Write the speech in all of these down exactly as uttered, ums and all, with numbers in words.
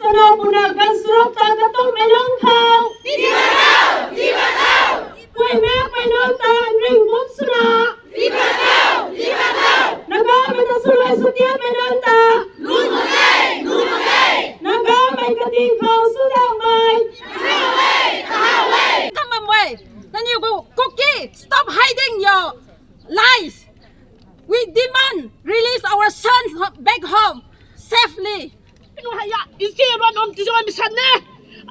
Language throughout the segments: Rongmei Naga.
Kana puna gansurok ta katuang mei lung khou. Pui mak mei lung ta ring buk swna. Naga mei ta swlai swtiat mei lung ta. Naga mei kating khou swdang mei. Come on, wait. Then you go, Kuki, stop hiding your lies. We demand release our sons ho- back home safely. Nu hei ya, ichi ron om ti zoi mi san ne.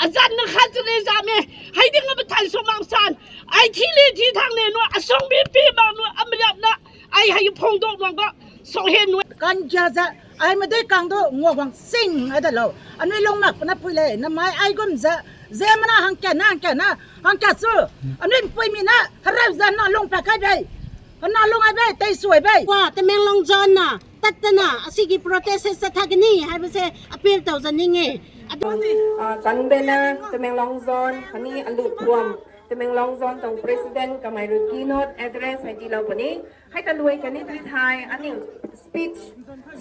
Azan na khat zane zame. Hei ding na batai so mang san. Ai thi li thi thang ne nu, asong bi pi bang nu, amriap na. Ai hei phong dok nuang ga. So he nu. Kan kya za, ai ma de kang do, ngua guang sing, ai da lo. Anui lung mak puna pui le, na mai ai gum za, ze mana hang kya na, hang kya na, hang kya su. Anui pui mi na, harap za na lung pa kai bei. Na lung ai bei, tei suai bei. Wa, Tamenglong zone na, tat ta na, asigi protest se sa thak ni, hai ba se, appeal tau za ning e. Atu- Ah, Kanbena, Tamenglong zone, kani alu puam, Tamenglong zone tong president, kamei ru keynote address, hai di lo puni. Hei ta luai kani tui thai, aniu speech,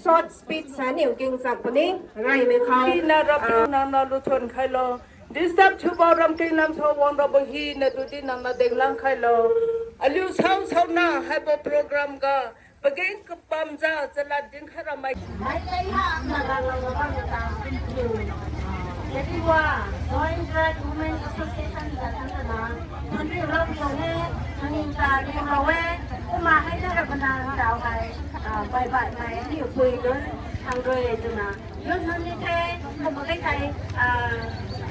short speech, aniu king sak puni, rai mei khou. Hi na rap ah, na na lu thon khai lo. Disturb chu bau ram king lam so wang rap hi na tu di na na deng lang khai lo. Aliu sau sau na, hai bo program ga, pageng kapam za, chalat ding kha ramei. Mei tei ha, na la la la ba na ta, Ketiwa, Joint Tribe Women Association da tang na, Henry Lam Yong e, Maning ta Lim Rau e, kuma hei na ra bana tau hei, ah, bai bai mai, ni pui dun, thang rui tu na. Yun nun ni the, kuma kai kai, ah,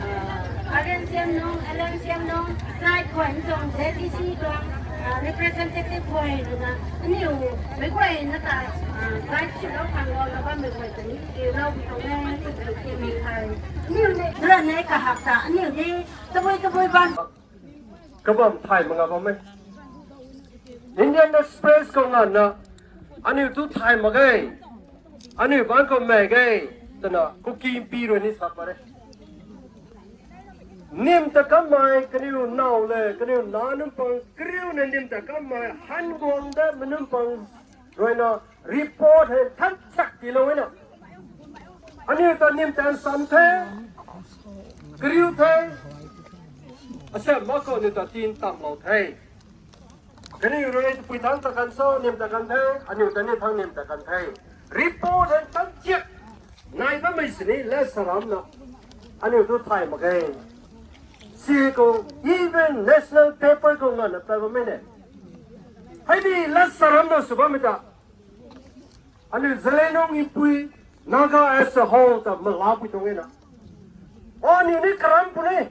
ah, R N C M nung, L N C M nung, Tribe Point tuang, Z T C tuang, ah, representative guay rui na, aniu, meic guay na ta, ah, Tribe Chief lou khang lou na bammei guay ta ni, kiu lou bi tuang e, tu tu ki mei thai. Aniu ni, ra ne kahak ta, aniu ni, tabui tabui bam. Kabam thay mak nga bam e. Indian Express khou nganvna, aniu tu thay mak ge, aniu bangc khou mei ge, twna Kuki Inpi rui ni sa pat re. Nim ta kanmei, kaniw naw le, kaniw na nunc pang, kariuna nim ta kanmei, han guang dat mei nunc pang rui na, report hei than chak tiilou e na. Aniu ta nim ta nsan the, kariu the, asam mak khou aniu ta tin tamlou the. Kaniw rui pui thangc ta kan so, nim ta kan the, aniu ta ni thangc nim ta kan the. Report hei than chak nai bammei sini, lat saramna, aniu tu thay mak ge. Si khou even national paper khou nganvna pat bammei ne. Hei di lat saramna sw bammei ta. Aniu Zeliangrong Inpui, Naga as a whole ta malapui tuang e na. O aniu ni karam puni.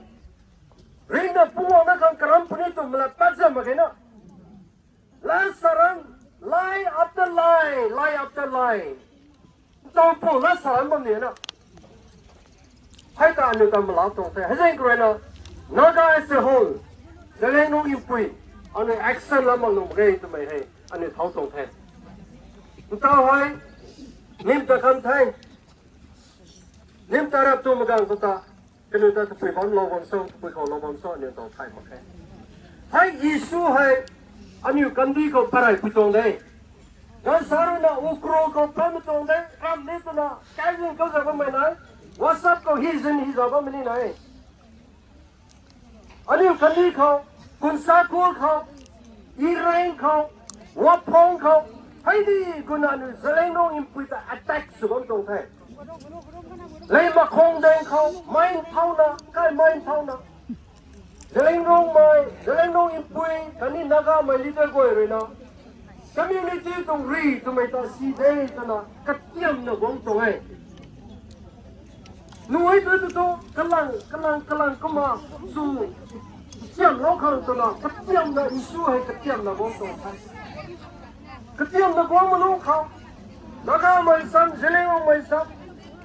Ringna puang na khang karam puni tu mala pat zam mak ge na. Lat saram, lie after lie, lie after lie. Tang pu lat saram bam ni na. Hei ta aniu ta malap tuang the. Hei zaeng khou rui na, Naga as a whole, Zeliangrong Inpui, aniu action la mak nuh mak ge twmei hei aniu thau tuang the. Ntaw hei, nim ta kan the. Nim ta rap tu mak gang khou ta, kaniw ta tapui bam lou bam so, tapui khou lou bam so, aniu ta thay mak khe. Hei issue hei, aniu kandih khou pareipui tuang de. Ganv sa rui na Ukhrul khou pammei tuang de, kam ni twna, kaizing khou za bammei nai, WhatsApp khou hi zin hi za bammei ni nai. Aniu kandih khou, Kunsakhul khou, Ireng khou, Waphong khou, hei di guna aniu Zeliangrong Inpui ta attack sw bam tuang the. Lei Makhong Deng khou, mei nthauna, kai mei nthauna. Zeliangrongmei, Zeliangrong Inpui, khatni Nagamei leader guay rui na, community tuang ri twmei ta si de twna katiamna guang tuang e. Nuh e tu tu tu, kalang, kalang, kalang kumna, su, katiamlou khang twna, katiamna issue hei katiamna guang tuang the. Katiamna guang manu khou, Nagamei sam, Zeliangrongmei sam,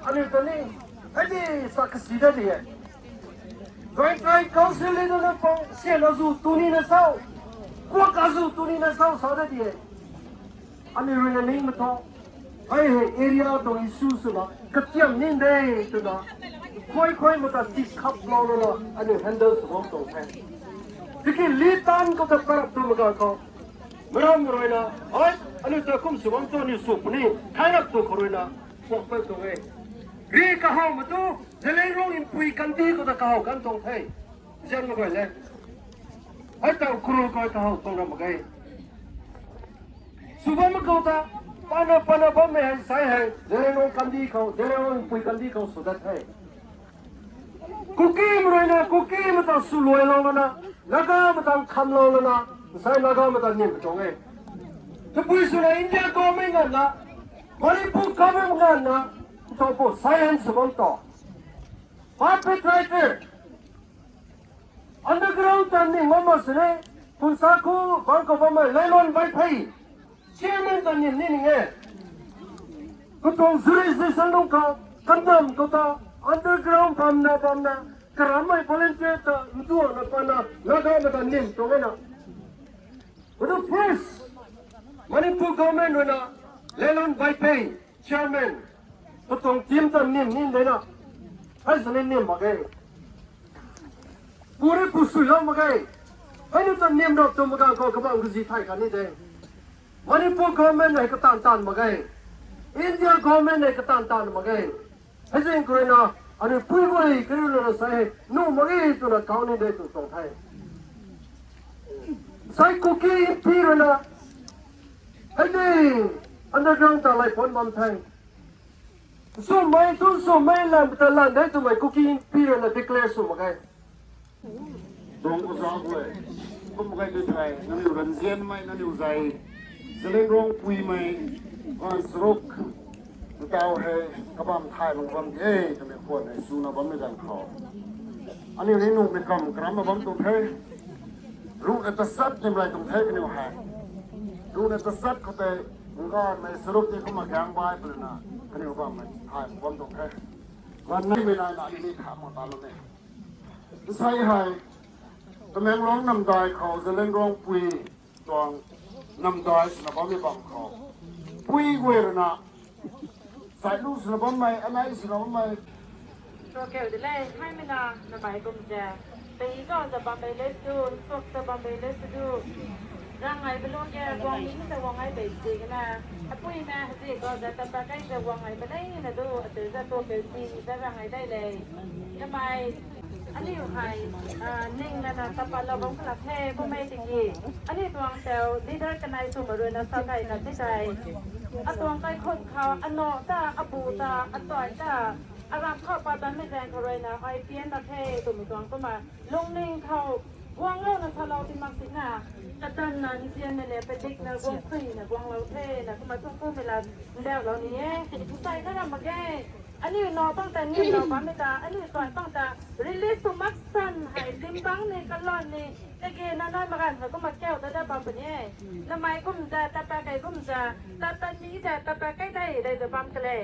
aniu ta ni, hei di sa kasi dat di e. Joint Tribe Council leader na pang, sian azu tuni na sau, kuak azu tuni na sau sa dat di e. Aniu rui na ning mak thu, hei hei area tuang issue swna, katiam ning de twna, khuai khuai mata ti khaplou lou na, aniu handle sw bam tuang the. Tiki li tan khou ta parap tu mak ga khou, maram rui na, oi, aniu ta kum sw bam tu aniu sw puni, khai rap tu khou rui na, kuak pat tuang e. Ri kahaw ma tu, Zeliangrong Inpui kandih khou ta kahaw kan tuang the. Zian mak guay le. Hei tau kuru koi kahaw tuang ram mak ge. Sw bam mak khou ta, pana pana bammei hei sai hei, Zeliangrong kandih khou, Zeliangrong Inpui kandih khou sw dat the. Kuki mei rui na, Kuki mei ta swluailou lana, Naga mei ta khamlou lana, sai Naga mei ta nim tuang e. Tabui swna India government nganvna, Manipur government nganvna, ntaw pu science bam ta. Perpetrator. Underground ta nim bam ma sini, Khunsa khu bang khou bammei Leilon Vaiphei. Chairman ta nim ni ning e. Katuang jurisdiction lung khou, kanam khou ta, underground bamna bamna, karammei volunteer ta, nduangna pana, Naga mei ta nim tuang e na. Kadu first, Manipur government rui na, Leilon Vaiphei, chairman, katuang team ta nim ni de na. Hei sini nim mak ge. Puri pu swlou mak ge. Hei ni ta nim rap tu mak ga khou kabang kazi thay kani de. Manipur government nei katan tan mak ge. India government nei katan tan mak ge. Hei zing khou rui na, aniu pui guay kariu lana sa hei, nuh mak ge twna kau ni de tw tuang the. Sai Kuki Inpi rui na, hei de, underground ta lay pon bam the. Swmei, tu swmei lan ta lan de twmei Kuki Inpi rui na declare sw mak ge. Tuang oza guay, kum mak ge tu thei, nangniw ranzianmei, nangniw zai, Zeliangrong Puimei, gan saruk, ntaw hei, kabam thay bam bam de, twmei khwan hei, swna bammei ganv khou. Aniu ni nuhmei kam karamna bam tuang the. Ruhna tasat nimlay tuang the kaniw hei. Ruhna tasat khou tei, nganmei saruk tei kumna gang bai pwlana, kaniw bammei thay bam tuang the. Ganv naimei nai na ni kha mak ta lou ne. Nsai hei, Tamenglong namdai khou, Zeliangrong Pui tuang namdai swna bammei bam khou. Pui guay rui na, sai lu swna bammei, anei swna bammei. Ro keu de le, haimei na, namei kum ze. Pei khou za bammei le tu, nsuak za bammei le tu. Rangai belu ge, guang mi za guang ai bei zi na. Apui na, zi khou za tapa kai za guang ai malei na du, atu za tu keu zi za rangai dai le. Namei, aniu hei, ah, ning na na tapa lou bam khalak the, bammei tiki. Aniu tuang teu, leader kanei sw marui na sa thei na ti thei. Atuang kaikhut khou, ano ta, abu ta, atuai ta, aram khou pa tanmei zaeng khou rui na, ai pian na the, twmei tuang kumna. Lungning khou, guang lou na salou ti mak sina. Katan na, nzianmei le, padik na, guang sui na, guang lou the, na kumna tuang kumei la, ndau lou ni e. Nsai na ram mak ge. Aniu na pang ta, aniu na bammei ta, aniu tuan pang ta, release sw mak san hei, timbang ni, kalon ni, kage na nai magan hei kumna keu ta da bam puni e. Namei kum za, tapa kai kum za, tapa ni za, tapa kai dai, dai za bam kale.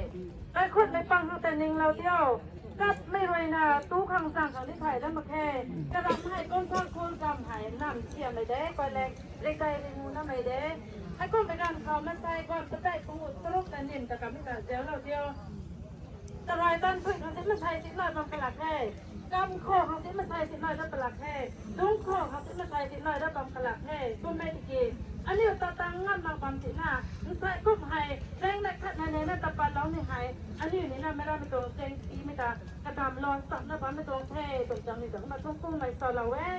Kaikhut mei pang hang ta ning lou tiu. Kapmei rui na, tu khang zang khang ni thay da mak khe. Karam hei, kum sa kul gam hei, nam siamei de, koi le, rik dai ri mu namei de. Hei kum mei ganv khou, masai guan, patai pungu, taruk ta nim ta kam ni ta, zeu lou tiu. Tarai tan pui khang si masai si nai bam kalak he. Kam khou khang si masai si nai da palak he. Dung khou khang si masai si nai da bam kalak he. Kummei tiki. Aniu ta tang ngan mak bam si na. Nsai kum hei. Reng na khat na ne na tapat lou ni hei. Aniu ni na mei rammei tuang zeng si mei ta. Kadam lon sap na bammei tuang the. Tum chang ni ta kumna tum kum mei sa lou e.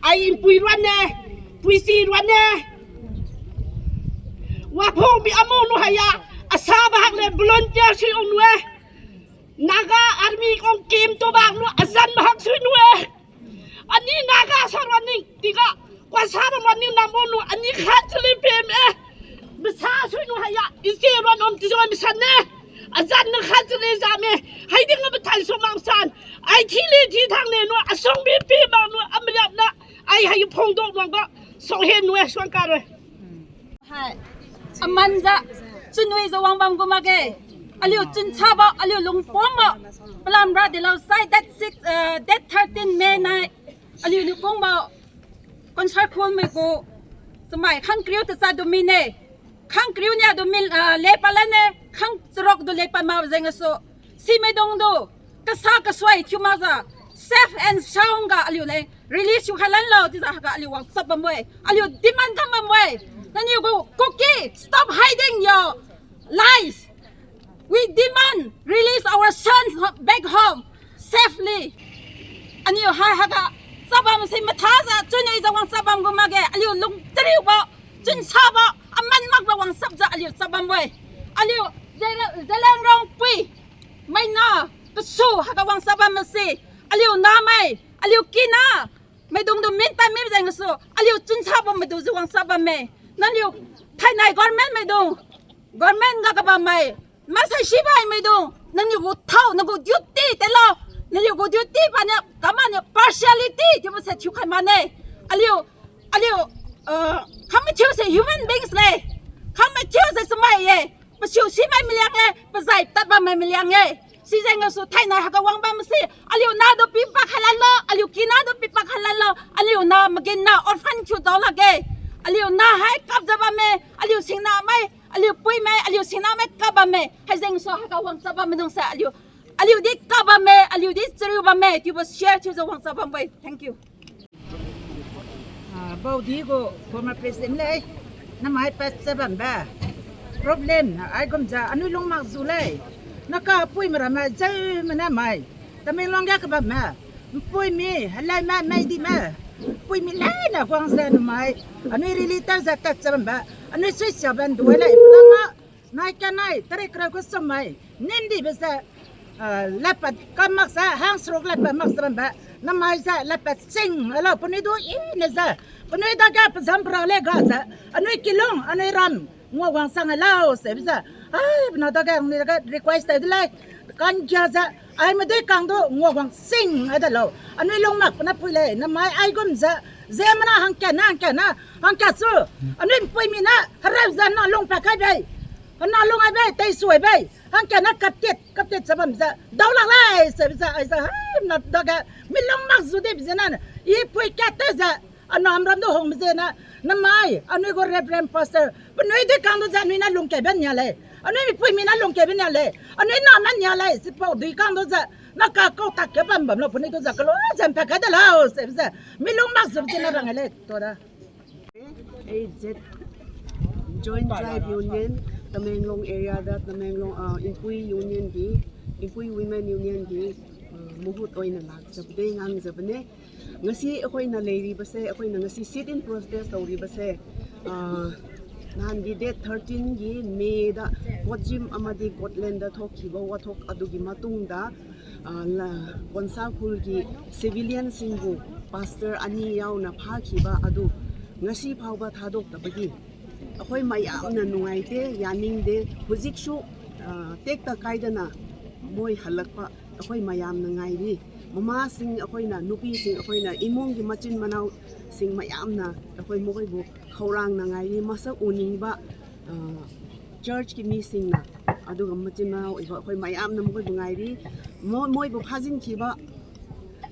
Ai Inpui ruan ne, Puisi ruan ne. Waphong mi amu nu haya, asa bahak le volunteer si ong nu e. Naga army kong kim tu bak nu azan bahak sui nu e. Ani Naga sa ruan ning tiga, kwa sa ruan ning nam ong nu ani khat chali pem e. Masa sui nu haya, isi ruan om ti zoi masa ne. Azanna khat chu le zam e. Hei ding a pathan sw mak san. Ai thi le thi thang le nu, asung bi pi bang nu, amriap na. Ai hei phong dok nuang ga. Song he nu e, suang ka rui. Hai. Aman za. Chunui za wang bam gu mak ge. Aliu chun cha ba, aliu lung pom ba. Palam ra de lo sai, that six, uh, that thirteen May night. Aliu ni kung ba. Concert khun mei gu. Samai khang kriu ta cha du mi ne. Khang kriu nia du mi, ah, le pa la ne. Khang charok du le pa ma zeng a so. Si mei dong du. Kasa kasuai thiu ma za. Safe and sound ga aliu le. Release sw kha lan lo, ti za ha ga aliu wang sap bam we. Aliu demand kam bam we. Nangniu gu Kuki, stop hiding your lies. We demand release our sons ho-, back home safely. Aniu hai ha ga, sap bam si matha za, chunui za wang sap bam gu mak ge, aliu lung tariu ba, chun sa ba, aman mak ba wang sap za, aliu sap bam we. Aliu, Zela-, Zelangrong pui, mei na, kasu ha ga wang sap bam si, aliu na mei, aliu ki na, mei dung du min ta mi zeng su, aliu chun sa bam mei du zi wang sap bam mei. Nangniu, thainai government mei dung, government ga ka bam mei, masai si bai mei dung, nangniu gu thau, nang gu duty te lo, nangniu gu duty pa nia, kama nia partiality, tiu ma se thiu khai ma ne. Aliu, aliu, uh, kham mei thiu se human beings le, kham mei thiu se samai ye, pasiu si bai mi liang le, pazai tat bam mei mi liang e. Si zeng a su thainai ha ka wang bam si, aliu na du pi pak kha lan lo, aliu ki na du pi pak kha lan lo, aliu na magin na orphan thiu dau la ge. Aliu na hai kap za bam e, aliu sing na mei, aliu pui mei, aliu sing na mei kap bam e. Hei zeng su ha ka wang sap bam mei nung se, aliu, aliu di kap bam e, aliu di chariu bam e, tiu ba share thiu za wang sap bam e. Thank you. Ah, Baudi gu former president le, namai pat sa bam ba. Problem, ai gum za, anui lung mak zu le. Na ka pui mara ma zai ma na mei. Tamenglong ga ka bam ma. Pui mi, halai ma, mei di ma. Pui mi le na guang za namai. Anui rili ta za tat sa bam ba. Anui sui sa ban du le. Pula ma, nai ka nai, tarik rau ko sa mei. Nim di ba za, ah, lapat kam mak sa, hang srok lapat mak sa bam ba. Namai za, lapat sing, alo, puni du i na za. Puni da ga pazam pra le ga za. Anui kilung, anui ram. Ngua guang sang alo, se ba za. Ai, puna da ga, anui da ga request ta du le. Kan kya za. Ai ma dui kang du, ngua guang sing, ai da lo. Anui lung mak puna pui le. Namai ai gum za. Ze mana hang kya na, hang kya na. Hang kya su. Anui pui mi na. Harap za na lung pa kai bei. Na lung ai bei, tei suai bei. Hang kya na kap tit, kap tit sa bam za. Dau lak lai, sa bam za, ai za, hai, na da ga. Mi lung mak zu de bi za na. I pui kya te za. Anam ram du hong mi ze na. Namai, anui gu Reverend Pastor. Panui di kang du za, anui na lung kei ben nia le. Anui mi pui mi na lung kei ben nia le. Anui na man nia le. Si pau di kang du za. Na ka kau tak ke bam bam lo, panui du za. Ka lo, zan pa ka da lo, sa bam za. Mi lung mak zu bi za na rang le. To da. A Z Joint Tribe Union, Tamenglong area da, Tamenglong, ah, Inpui Union ki, Inpui Women Union ki, ah, muhut oina lak jabde ngang jabne. Ngasi akoina leiri base, akoina ngasi sit-in protest touri base, ah, nahan di date thirteen ki May da, Kotjim amadi Kotland da thok kiba wa thok adu ki matung da, ah, la, Konsakhul ki civilian sing bu pastor ani yau na pha kiba adu ngasi phau ba thadok ta bagi. Akoi mayam na nungai te, yaning de, huzik shu, ah, tek ta kai da na, moi halak pa, akoi mayam na ngai di. Mama sing akoi na, nupi sing akoi na, imung ki machin manau sing mayam na, akoi moi bu khaurang na ngai di, masak uning ba, ah, church ki mi sing na, adu ga machin manau iba, akoi mayam na moi bu ngai di. Mo-, moi bu phazin kiba,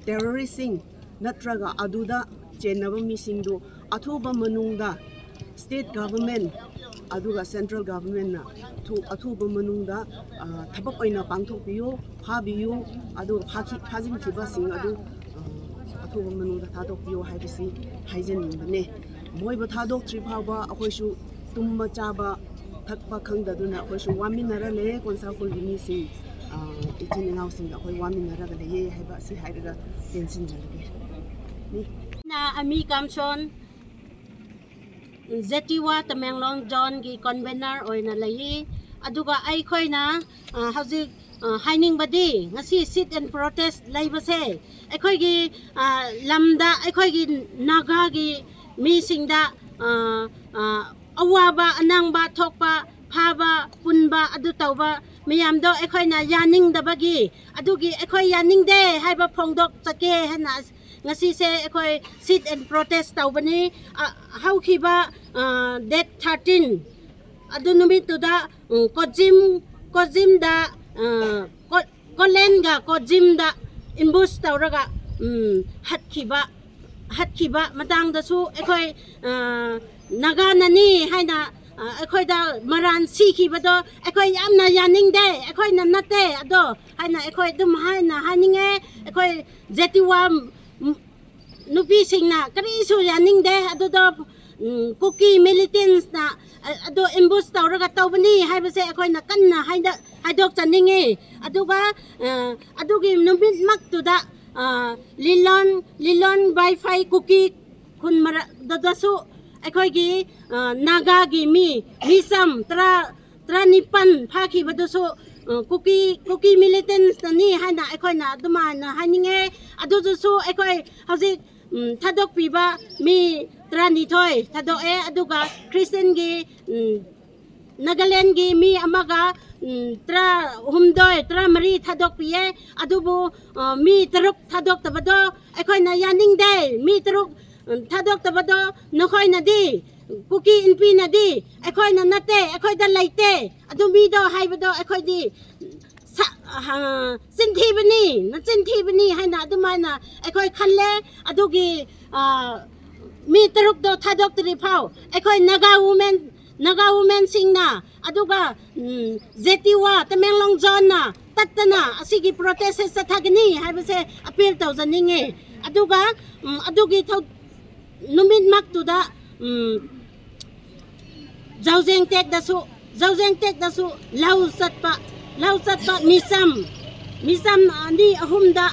terrorist sing, natraga adu da chenna bam mi sing du, athu bam manung da, state government, adu ga central government na, thu, athu bam manung da, ah, thabak oina pangthok piyo, pha biyo, adu pha ki, phazin kiba sing adu, ah, athu bam manung da thadok piyo, hai bisi, hai zan ning bane. Moi ba thadok tri phau ba, akoi shu tum ma cha ba, thak ba khang da du na, akoi shu wamin na ra le, Konsakhul ki mi sing, ah, ichin inau sing da, akoi wamin na ra ga le ye, hai ba si hai ra ga tension ja le. Ni. Na Ami Kamson, Zetiwa Tamenglong Zone ki convener oina lei. Aduga ai khoi na, ah, hauzik, ah, haining badi, ngasi sit-in protest lei base. Ai khoi ki, ah, lamda, ai khoi ki Naga ki mi sing da, ah, ah, awa ba, anang ba, thok ba, ꯐꯕ, ꯄꯨꯟꯕ ꯑꯗꯨ ꯇꯧꯕ ꯃꯌꯥꯝꯗꯣ ꯑꯩꯈꯣꯏꯅ ꯌꯥꯅꯤꯡꯗꯕꯒꯤ, ꯑꯗꯨꯒꯤ ꯑꯩꯈꯣꯏ ꯌꯥꯅꯤꯡꯗꯦ ꯍꯥꯏꯕ ꯐꯣꯡꯗꯣꯛꯆꯒꯦ ꯍꯥꯏꯅ ꯉꯁꯤꯁꯦ ꯑꯩꯈꯣꯏ sit and protest ꯇꯧꯕꯅꯤ꯫ ꯑ, ꯍꯧꯈꯤꯕ, ꯑ, date thirteen ꯑꯗꯨ ꯅꯨꯃꯤꯠꯇꯨꯗ, ꯎꯝ, ꯀꯣꯖꯤꯝ, ꯀꯣꯖꯤꯝꯗ, ꯑ, ꯀꯣ-, ꯀꯣꯂꯦꯟꯒ ꯀꯣꯖꯤꯝꯗ ambush ꯇꯧꯔꯒ, ꯎꯝ, ꯍꯠꯈꯤꯕ, ꯍꯠꯈꯤꯕ ꯃꯇꯥꯡꯗꯁꯨ ꯑꯩꯈꯣꯏ, ꯑ, ꯅꯥꯒꯥꯅꯅꯤ ꯍꯥꯏꯅ, ꯑ, ꯑꯩꯈꯣꯏꯗ ꯃꯔꯥꯟ ꯁꯤꯈꯤꯕꯗꯣ ꯑꯩꯈꯣꯏ ꯌꯥꯝꯅ ꯌꯥꯅꯤꯡꯗꯦ, ꯑꯩꯈꯣꯏꯅ ꯅꯠꯇꯦ ꯑꯗꯣ ꯍꯥꯏꯅ ꯑꯩꯈꯣꯏ ꯑꯗꯨꯝ ꯍꯥꯏꯅ ꯍꯥꯏꯅꯤꯡꯉꯦ꯫ ꯑꯩꯈꯣꯏ ꯖꯦꯇꯤꯋꯥ, ꯎꯝ, ꯅꯨꯄꯤꯁꯤꯡꯅ ꯀꯔꯤꯁꯨ ꯌꯥꯅꯤꯡꯗꯦ꯫ ꯑꯗꯨꯗꯣ, ꯎꯝ, ꯀꯨꯀꯤ militants ꯅ, ꯑ, ꯑꯗꯨ ambush ꯇꯧꯔꯒ ꯇꯧꯕꯅꯤ ꯍꯥꯏꯕꯁꯦ ꯑꯩꯈꯣꯏꯅ ꯀꯟꯅ ꯍꯥꯏꯗ-, ꯍꯥꯏꯗꯣꯛꯆꯅꯤꯡꯉꯤ꯫ ꯑꯗꯨꯒ, ꯑ, ꯑꯗꯨꯒꯤ ꯅꯨꯃꯤꯠꯃꯛꯇꯨꯗ, ꯑ, ꯂꯤꯂꯣꯟ, ꯂꯤꯂꯣꯟ ꯕꯥꯏꯐꯥꯏ ꯀꯨꯀꯤ ꯈꯨꯟ ꯃꯔꯛꯇꯁꯨ ꯑꯩꯈꯣꯏꯒꯤ, ꯑ, ꯅꯥꯒꯥꯒꯤ ꯃꯤ, ꯃꯤꯆꯝ ꯇꯔꯥ, ꯇꯔꯥꯅꯤꯄꯥꯟ ꯐꯥꯈꯤꯕꯗꯨꯁꯨ, ꯑ, ꯀꯨꯀꯤ, ꯀꯨꯀꯤ militants ꯅꯅꯤ ꯍꯥꯏꯅ ꯑꯩꯈꯣꯏꯅ ꯑꯗꯨꯃꯥꯏꯅ ꯍꯥꯏꯅꯤꯡꯉꯦ꯫ ꯑꯗꯨꯗꯨꯁꯨ ꯑꯩꯈꯣꯏ ꯍꯧꯖꯤꯛ, ꯎꯝ, ꯊꯥꯗꯣꯛꯄꯤꯕ ꯃꯤ ꯇꯔꯥꯅꯤꯊꯣꯏ ꯊꯥꯗꯣꯛꯑꯦ, ꯑꯗꯨꯒ Christian ꯒꯤ, ꯎꯝ, ꯅꯥꯒꯥꯂꯦꯟꯒꯤ ꯃꯤ ꯑꯃꯒ, ꯎꯝ, ꯇꯔꯥꯍꯨꯝꯗꯣꯏ, ꯇꯔꯥꯃꯔꯤ ꯊꯥꯗꯣꯛꯄꯤꯌꯦ꯫ ꯑꯗꯨꯕꯨ, ꯑ, ꯃꯤ ꯇꯔꯨꯛ ꯊꯥꯗꯣꯛꯇꯕꯗꯣ ꯑꯩꯈꯣꯏꯅ ꯌꯥꯅꯤꯡꯗꯦ꯫ ꯃꯤ ꯇꯔꯨꯛ, ꯎꯝ, ꯊꯥꯗꯣꯛꯇꯕꯗꯣ ꯅꯈꯣꯏꯅꯗꯤ, ꯀꯨꯀꯤ ꯏꯟꯄꯤꯅꯗꯤ, ꯑꯩꯈꯣꯏꯅ ꯅꯠꯇꯦ, ꯑꯩꯈꯣꯏꯗ ꯂꯩꯇꯦ꯫ ꯑꯗꯨ ꯃꯤꯗꯣ ꯍꯥꯏꯕꯗꯣ ꯑꯩꯈꯣꯏꯗꯤ ꯁ-, ꯑ, ꯆꯤꯟꯊꯤꯕꯅꯤ, ꯅꯆꯤꯟꯊꯤꯕꯅꯤ ꯍꯥꯏꯅ ꯑꯗꯨꯃꯥꯏꯅ ꯑꯩꯈꯣꯏ ꯈꯜꯂꯦ꯫ ꯑꯗꯨꯒꯤ, ꯑ, ꯃꯤ ꯇꯔꯨꯛꯇꯣ ꯊꯥꯗꯣꯛꯇ꯭ꯔꯤ ꯐꯥꯎ ꯑꯩꯈꯣꯏ ꯅꯥꯒꯥ women, ꯅꯥꯒꯥ women ꯁꯤꯡꯅ, ꯑꯗꯨꯒ, ꯎꯝ, ꯖꯦꯇꯤꯋꯥ ꯇꯃꯦꯡꯂꯣꯡ zone ꯅ ꯇꯠꯇꯅ ꯑꯁꯤꯒꯤ protest ꯁꯦ ꯆꯠꯊꯒꯅꯤ ꯍꯥꯏꯕꯁꯦ appeal ꯇꯧꯖꯅꯤꯡꯉꯦ꯫ ꯑꯗꯨꯒ, ꯎꯝ, ꯑꯗꯨꯒꯤ ꯊꯧ-, ꯅꯨꯃꯤꯠꯃꯛꯇꯨꯗ, ꯎꯝ, ꯖꯧꯖꯦꯡ ꯇꯦꯛꯇꯁꯨ, ꯖꯧꯖꯦꯡ ꯇꯦꯛꯇꯁꯨ ꯂꯧ ꯆꯠꯄ, ꯂꯧ ꯆꯠꯄ ꯃꯤꯆꯝ, ꯃꯤꯆꯝ ꯑꯅꯤ ꯑꯍꯨꯝꯗ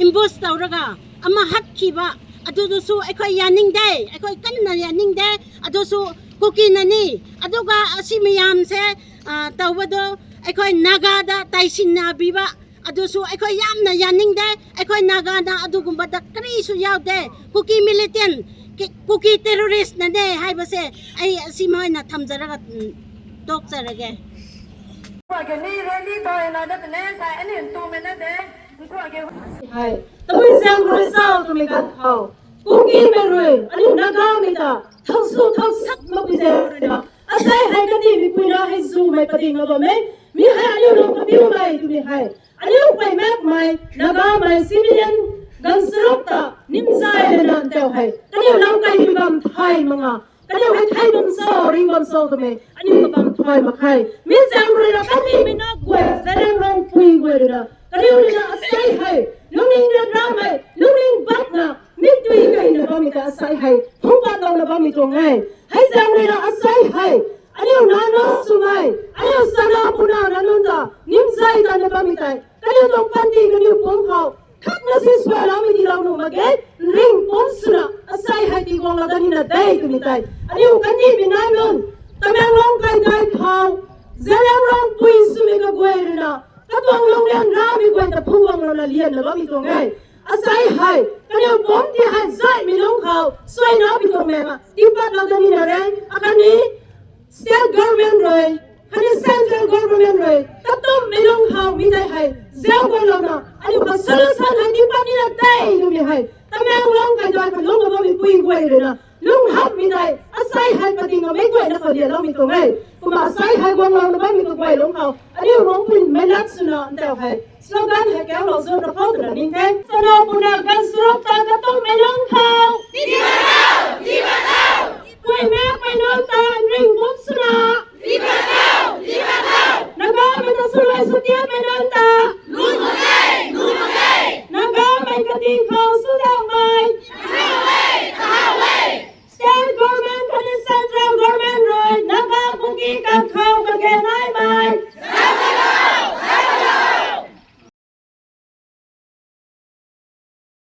ambush ꯇꯧꯔꯒ ꯑꯃ ꯍꯥꯠꯈꯤꯕ, ꯑꯗꯨꯗꯨꯁꯨ ꯑꯩꯈꯣꯏ ꯌꯥꯅꯤꯡꯗꯦ, ꯑꯩꯈꯣꯏ ꯀꯟꯅ ꯌꯥꯅꯤꯡꯗꯦ꯫ ꯑꯗꯨꯁꯨ ꯀꯨꯀꯤꯅꯅꯤ꯫ ꯑꯗꯨꯒ ꯑꯁꯤ ꯃꯌꯥꯝꯁꯦ, ꯑ, ꯇꯧꯕꯗꯣ ꯑꯩꯈꯣꯏ ꯅꯥꯒꯥꯗ ꯇꯥꯏꯁꯤꯟꯅꯕꯤꯕ, ꯑꯗꯨꯁꯨ ꯑꯩꯈꯣꯏ ꯌꯥꯝꯅ ꯌꯥꯅꯤꯡꯗꯦ꯫ ꯑꯩꯈꯣꯏ ꯅꯥꯒꯥꯅ ꯑꯗꯨꯒꯨꯝꯕꯗ ꯀꯔꯤꯁꯨ ꯌꯥꯎꯗꯦ꯫ ꯀꯨꯀꯤ militant, ꯀꯤ-, ꯀꯨꯀꯤ terrorist ꯅꯅꯦ ꯍꯥꯏꯕꯁꯦ ꯑꯩ ꯑꯁꯤꯃꯥꯏꯅ ꯊꯝꯖꯔꯒ, ꯎꯝ, ꯇꯣꯛꯆꯔꯒꯦ꯫ ꯍꯥꯏ, ꯇꯃꯨꯏ ꯆꯥꯡ ꯈꯨꯔꯨ ꯆꯥꯎ ꯇꯨꯃꯤ ꯀꯟ ꯊꯥꯎ꯫ ꯀꯨꯀꯤꯃꯩ ꯔꯨꯏ, ꯑꯅꯤ ꯅꯥꯒꯥꯃꯩ ꯇ, ꯊꯧꯁꯨ ꯊꯧꯁꯛ ꯃꯄꯨꯖꯦ ꯔꯨꯏꯅ꯫ ꯑꯁꯥꯏ ꯍꯥꯏ ꯀꯗꯤ ꯃꯤꯄꯨꯏꯅ ꯍꯩ ꯖꯨꯃꯩ ꯄꯗꯤꯡ ꯃꯕꯝꯃꯦ꯫ ꯃꯤ ꯍꯥꯏ ꯑꯅꯤꯅ ꯀꯄꯤꯌꯨꯃꯩ ꯇꯨꯃꯤ ꯍꯥꯏ꯫ ꯑꯅꯤꯎ ꯄꯩꯃꯦꯛꯃꯩ, ꯅꯥꯒꯥꯃꯩ civilian ꯒꯟꯁꯔꯨꯛ ꯇ ꯅꯤꯝꯖꯥꯏ ꯂꯩꯅ ꯇꯧ ꯍꯥꯏ꯫ ꯀꯅꯤꯎ ꯂꯝ ꯀꯩ ꯕꯤꯕꯝ ꯊꯥꯏ ꯃꯉꯥ꯫ ꯀꯅꯤꯎ ꯍꯥꯏ ꯊꯥꯏꯕꯝ ꯆꯥꯎ, ꯔꯤꯡꯕꯝ ꯆꯥꯎ ꯇꯨꯃꯦ꯫ ꯑꯅꯤꯎ ꯃꯕꯝ ꯊꯥꯏ ꯃꯈꯥꯏ꯫ ꯃꯤ ꯆꯥꯡ ꯔꯨꯏꯔ ꯀꯅꯤ ꯃꯤꯅ ꯒꯣꯏ, ꯖꯔꯦꯡ ꯔꯣꯡ ꯄꯨꯏ ꯒꯣꯏꯔꯤꯔ꯫ ꯀꯅꯤꯎ ꯂꯤꯅ ꯑꯁꯥꯏ ꯍꯥꯏ꯫ ꯂꯨꯡꯅꯤꯡ ꯔ ꯔꯥꯃꯩ, ꯂꯨꯡꯅꯤꯡ ꯕꯛꯅ꯫ ꯃꯤꯇꯨꯏ ꯀꯩꯅ ꯕꯝꯃꯤꯇ ꯑꯁꯥꯏ ꯍꯥꯏ꯫ ꯐꯨꯡꯄꯥ ꯇꯧꯅ ꯕꯝꯃꯤ ꯇꯣꯡꯉꯥꯏ꯫ ꯍꯥꯏ ꯆꯥꯡ ꯔꯨꯏꯔ ꯑꯁꯥꯏ ꯍꯥꯏ꯫ ꯑꯅꯤꯎ ꯅꯥꯅꯣ ꯁꯨꯃꯥꯏ, ꯑꯅꯤꯎ ꯆꯥꯅꯥ ꯄꯨꯅꯥ ꯅꯥꯅꯨꯟꯗ ꯅꯤꯝꯖꯥꯏ ꯇꯥꯟꯅ ꯕꯝꯃꯤ ꯇꯥꯏ꯫ ꯀꯅꯤꯎ ꯇꯣꯡ ꯄꯟꯇꯤ ꯀꯅꯤꯎ ꯄꯨꯡ ꯈꯥꯎ, ꯈꯛꯅ ꯁꯤ ꯁ꯭ꯋꯥꯂꯥꯃꯤ ꯇꯤꯂꯥꯎ ꯅꯨ ꯃꯒꯦ, ꯔꯤꯡ ꯄꯨꯝ ꯁꯨꯅ, ꯑꯁꯥꯏ ꯍꯥꯏ ꯇꯤ ꯒꯣꯡ ꯂꯥꯗꯅꯤꯅ ꯗꯥꯏ ꯇꯨꯃꯤ ꯇꯥꯏ꯫ ꯑꯅꯤꯎ ꯀꯟꯗꯤ ꯕꯤꯅꯥꯏ ꯅꯨꯟ, ꯇꯃꯦꯡꯂꯣꯡ ꯀꯥꯏ ꯗꯥꯏ ꯈꯥꯎ, ꯖꯦꯂꯦꯝ ꯔꯣꯡ ꯄꯨꯏ ꯁꯨꯃꯤ ꯀ ꯒꯣꯏ ꯔꯨꯅ, ꯀꯇꯣꯡ ꯂꯣꯡ ꯂꯦꯟ ꯔꯥꯃꯤ ꯒꯣꯏ ꯇ ꯐꯨꯡ ꯂꯣꯡ ꯂꯣꯡ ꯂ ꯂꯤꯌꯟ ꯅ ꯕꯝꯃꯤ ꯇꯣꯡꯉꯥꯏ꯫ ꯑꯁꯥꯏ ꯍꯥꯏ, ꯀꯅꯤꯎ ꯄꯨꯝ ꯇꯤ ꯍꯥꯏ ꯖꯥꯏ ꯃꯤ ꯂꯣꯡ ꯈꯥꯎ, ꯁ꯭ꯋꯥꯏ ꯅꯥ ꯕꯤ ꯇꯣꯡ ꯃꯦ ꯃ, ꯇꯤꯡ ꯄꯥꯠ ꯂꯥꯎꯗꯅꯤꯅ ꯔꯦ, ꯑꯀꯅꯤ, State government rui, khatni central government rui, tatum milung khou mi tei hei, zauc guang louna, aniu khou solution hei ni pat ni na tei, twmei hei, Tamenglong kaidai khou lungc na bammei pui guay rui na, lungc hapmei tei, asei hei pating na mei guayna khou lianloumei tuang e. Kumna asei hei guang louna bammei kaguay lungc khou, aniu ruangpui meilat swna ntau hei, slogan hei kaulou zun ra khou twna ning the. Sano puna gansruk ta katummei lungc khou. Puimakmei nunc ta ringh bum swna. Nagamei ta swluai swtiatmei nunc ta. Nagamei kating khou swdaumei. State government khatni central government rui Naga Kuki kakhou kagenai